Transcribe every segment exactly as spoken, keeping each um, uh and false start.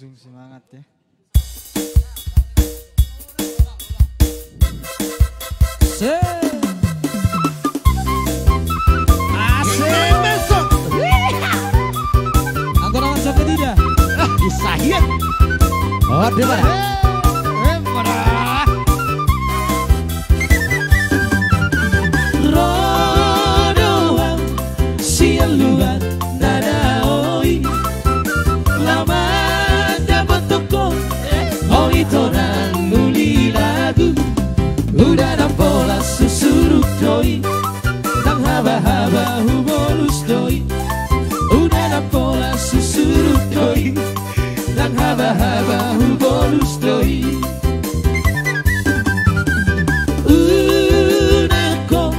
Langsung semangat ya. Asik. Asik. Anggo na mangkatai dia. Ah, bisa hian. Oh, dia mana? Eh, eh, mana? Ro do au sian luat na daoi, laho mandapothon ho, ho i tonang uli lagu. Uda na pola susuduk do i, ndang habahaba hubolus do i. Uda na pola susuduk do i, ndang habahaba hubolus do i. Unang ho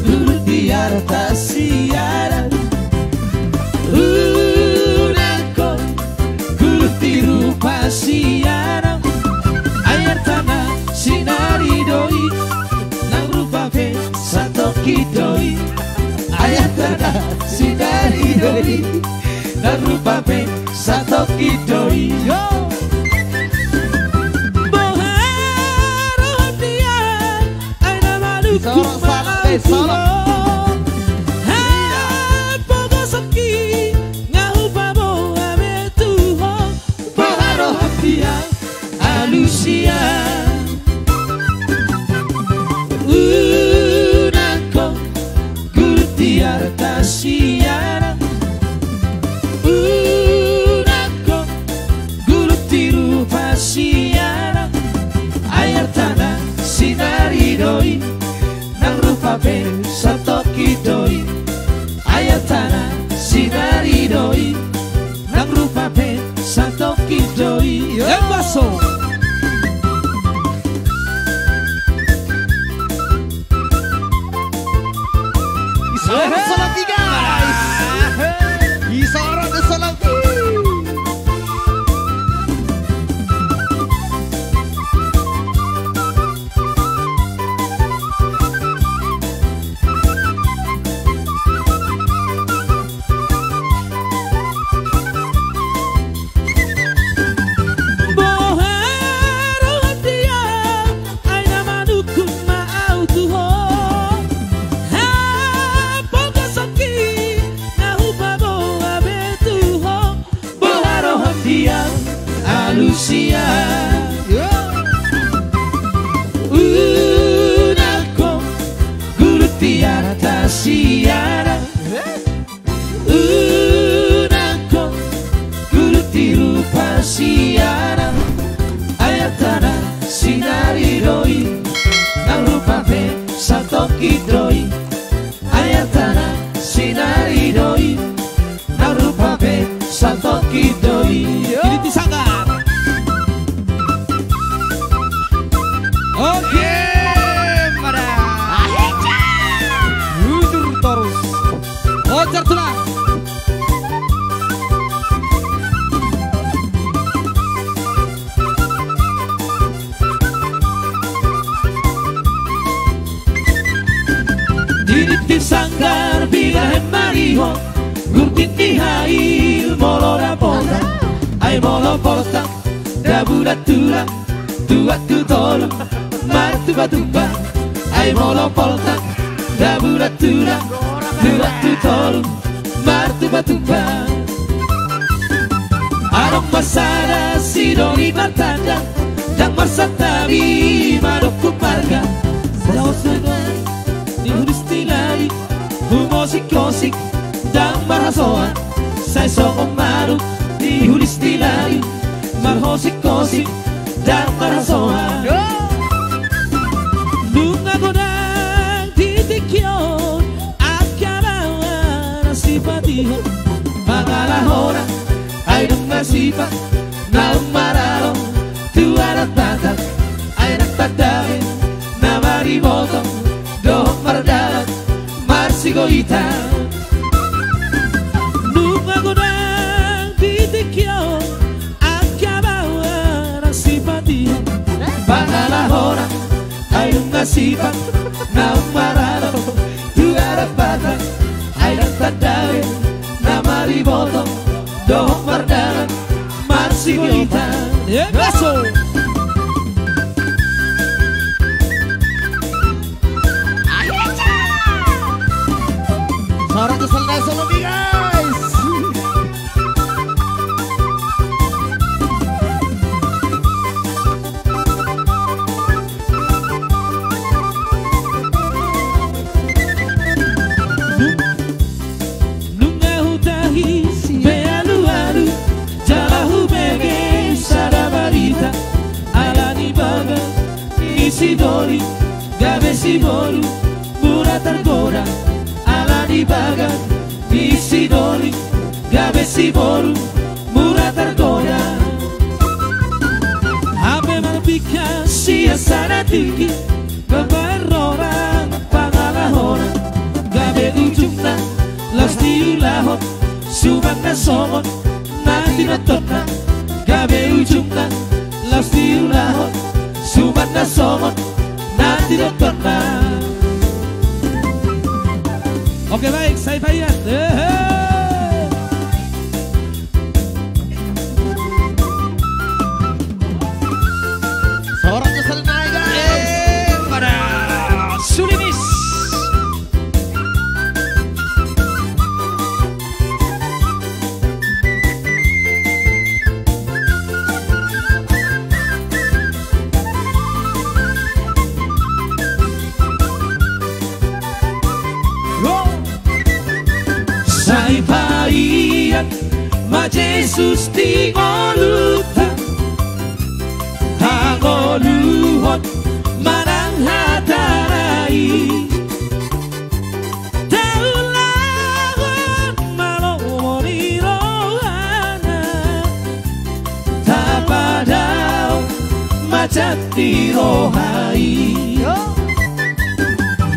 gulut di arta siaran. Unang ho gulut di rupa siaran. Ai artana sinari do i, nang rupa pe satongkin do i. Ai artana sinari do i, nang rupa pe satongkin do i. Yo. Boha roham dia, ai na manungkun ma au tu ho. Hapogoson i, nga hupaboa be tu ho. Boha roham dia, alusia. Unang ho gulut di arta siaran. Unang ho gulut di rupa siaran. Ai artana sinari do i, nang rupa pe satongkin do i. Ai artana sinari do i, nang rupa pe satongkin do i. Embaso. Isoro Solaki, guys. Isoro Solaki. Boha roham dia, ai na manungkun ma au tu ho. Hapogoson i, nga hupaboa be tu ho. Boha roham dia, alusia. Unang ho gulut di arta siaran. Unang ho gulut di rupa siaran. Ai artana sinari do i, nang rupa pe satongkin do i. Ai artana sinari do i, nang rupa pe satongkin do i. Ini di sanggar. Oke, mada. Ahica. Udur torus. Ojar tulang. Di dinding sanggar bilahen marihon, gurding ni hail molo na poltak, ai molo poltak, dabu na tulang, tuak tu tolu, martupa-tupa, ai molo poltak, dabu na tulang, tuak tu tolu, martupa-tupa. Adong ma sada sidoli martanda, ndang marsantabi manungkun marga. Saoso ni huris ni lali, humosik-hosik, ndang marhasoan. Sai songon manuk ni huris ni lali, marhosik-hosik, ndang marhasoan. Nunga godang di tingki on angka baoa na sipatihon, mangalaho na ai nunga sipat naung maralo tu adat Batak, ai nang tanda be na maribotong dohot mardalan marsigoitan. Nunga godang di tingki on angka baoa na sipatihon, mangalaho na ai nunga sipat naung maralo tu adat Batak, ai nang tanda be na maribotong dohot mardalan Sigolita. Ebaso. Saratus selesai solo, guys. Nunga hutahi pe alualu, jala humege sada barita, ala ni bagas ni si Doli, gabe si boru mura targoda, ala ni bagas ni si Doli, gabe si boru mura targoda. Hape marbingkas sian sada tingki, baen roha pangalahona, gabe ujungna laos diulahon suman na songon na tinontohonna, gabe ujungna laos diulahon suman na songon na tinontohonna. Oke, baik, sai paian. Ehe. Saratus selesai, guys. Eh, pada sulimis. Sai paian ma Jesus di ngolunta, hangoluhon manang hatana i. Taulahon ma lomo ni rohana, tapadaon ma jat ni roha i.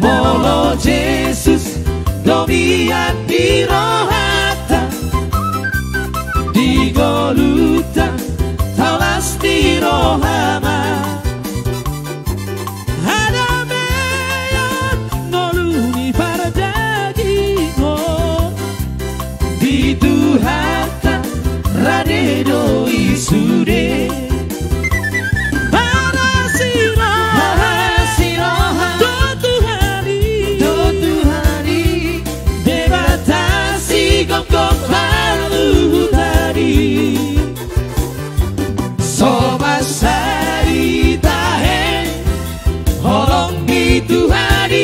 Molo Jesus do mian di rohanta, di ngolunta taulas ni roha ma. Hadameon ngolu ni pardagingon, di Tuhanta rade do i sude. Parasi roha, parasi roha do Tuhan i, do Tuhan i, Debata sigomgom haluhutan i. So mansai tahe holong ni Tuhan i,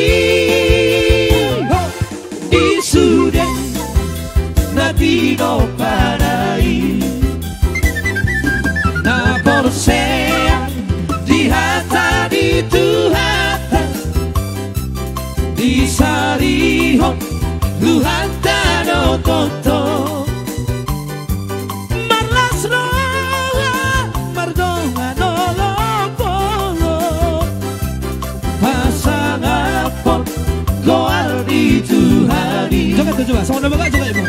di sude na tinompana i. Na porsea di hata ni Tuhanta, disalihon Tuhanta do tongtong. Marlas roha, mardongan holong bolon, pasangaphon goar ni Tuhan i. Joget tu, coba, songon na bagas joget tu.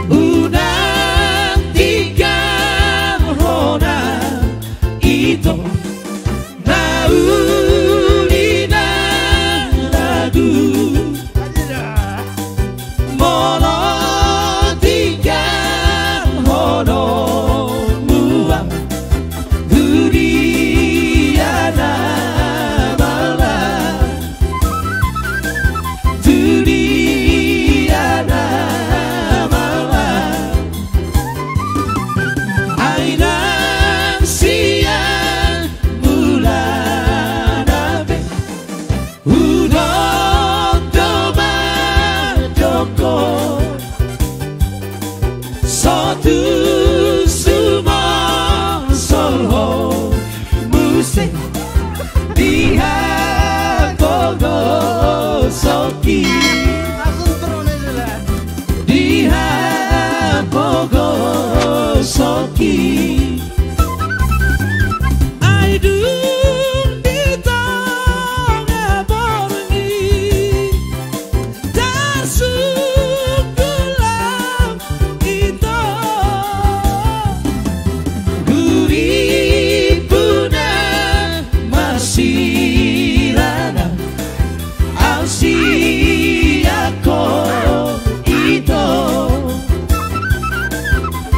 Unang tinggalhon au, ito. Na uli na lagu, molo tinggalhononmu au, tu dia na mala, tu dia na mala. Ai nang sian mulana be hudok do mandok ho, so tung sumolsol ho muse di hapogoson i. Di hapogoson i. Ai dung Sirana, au sian ho ito.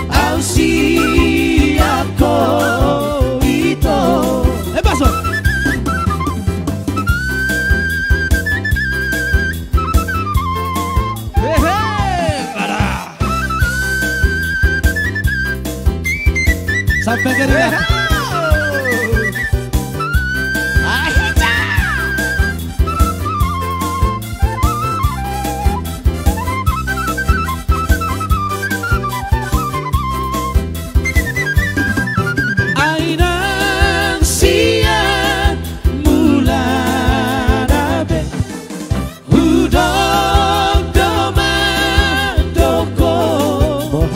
Au sian ho ito. Eh, baso. Hehe, bara. Sampai ke dia. Ai nang sian mulana be. Hudok do mandok ho.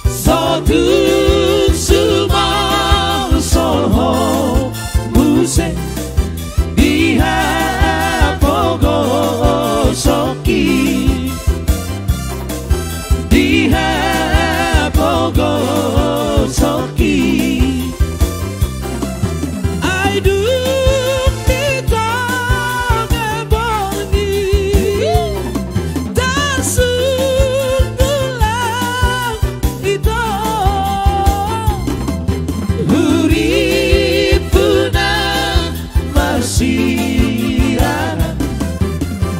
So tung sumolsol ho muse di hapogoson i. Di hapogoson i. Ai dung di tonga borngin tarsungkun lam ito. Hurimpuna marsirana,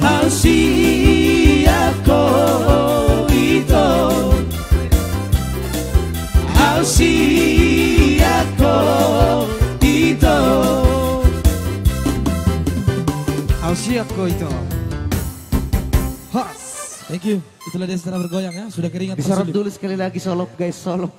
au sian ho ito. Au sian ho ito. Au sian ho ito. Horas. Thank you. Itulah dia secara bergoyang ya, sudah keringat. Disorot dulu sekali lagi, solop guys, solop.